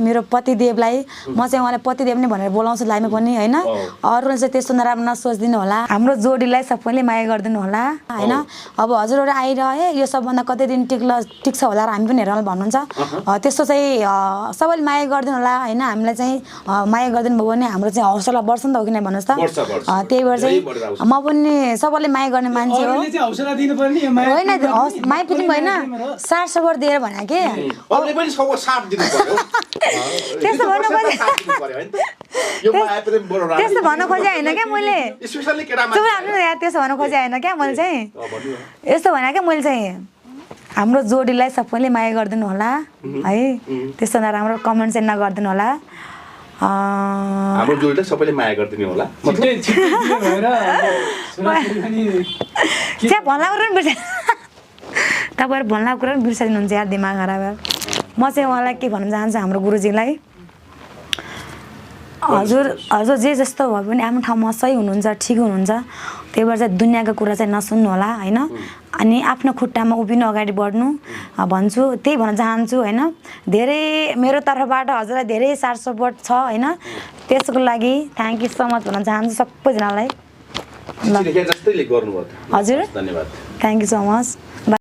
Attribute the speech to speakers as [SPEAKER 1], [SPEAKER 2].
[SPEAKER 1] मेरो पतिदेवलाई म चाहिँ उहाँलाई पतिदेव नै भनेर बोलाउँछु लाइमा पनि हैन अरूले चाहिँ त्यस्तो नराम्रो नसोच्दिनु होला हाम्रो जोडीलाई सबैले माया गर्दिनु होला हैन अब हजुरहरु आइरहे यो सबभन्दा कतै दिन टिक्छ होला र हामी पनि हेरौँ भन्नुहुन्छ त्यस्तो चाहिँ सबैले माया गर्दिनु होला हैन हामीलाई चाहिँ माया गर्दिनु भयो भने हाम्रो चाहिँ हौसला बढ्छ नि त हो किन भन्नुस् त त्यही भएर चाहिँ म पनि सबैले माया गर्ने मान्छे हो
[SPEAKER 2] अरूले चाहिँ हौसला दिनुपर्ने यो माया
[SPEAKER 1] होइन माया पनि होइन साथ सपोर्ट दिएर भने के
[SPEAKER 3] अरूले पनि सबको साथ दिनु पर्यो
[SPEAKER 1] त्यस्तो भन्न खोजे
[SPEAKER 3] यो माया पनि बडो राम्रो
[SPEAKER 1] त्यस्तो भन्न खोजे हैन के मैले
[SPEAKER 3] स्पेशली केटा
[SPEAKER 1] चुप लाग्नु यार त्यस्तो भन्न खोजे हैन के मैले चाहिँ यस्तो भने के मैले चाहिँ हाम्रो जोडीलाई सबैले माया गर्दिनु होला है त्यस्तो नराम्रो कमेन्ट चाहिँ नगर्दिनु होला
[SPEAKER 3] हाम्रो जोडीलाई सबैले माया गर्दिनु होला
[SPEAKER 1] चाहिँ भन्ला कुरा पनि बिर्सा तपाईहरु भन्ला कुरा पनि बिर्साइदिनुहुन्छ यार दिमाग खराब म चाहिँ उहाँलाई के भन्न चाहन्छु हाम्रो गुरुजीलाई हजुर जे जस्तो भए पनि आफ्नो ठाउँमा सही हुनुहुन्छ ठिक हुनुहुन्छ त्यही भएर चाहिँ दुनियाँको कुरा चाहिँ नसुन्नु होला हैन अनि आफ्नो खुट्टामा उभिनु अगाडि बढ्नु भन्छु त्यही भन्न चाहन्छु हैन धेरै मेरो तर्फबाट हजुरलाई धेरै साथ सपोर्ट छ हैन त्यसको लागि थ्यांक यू सो मच भन्न चाहन्छु सबैजनालाई
[SPEAKER 3] जस्तैले गर्नुभयो
[SPEAKER 1] हजुर
[SPEAKER 3] धन्यवाद
[SPEAKER 1] थ्यांक यू सो मच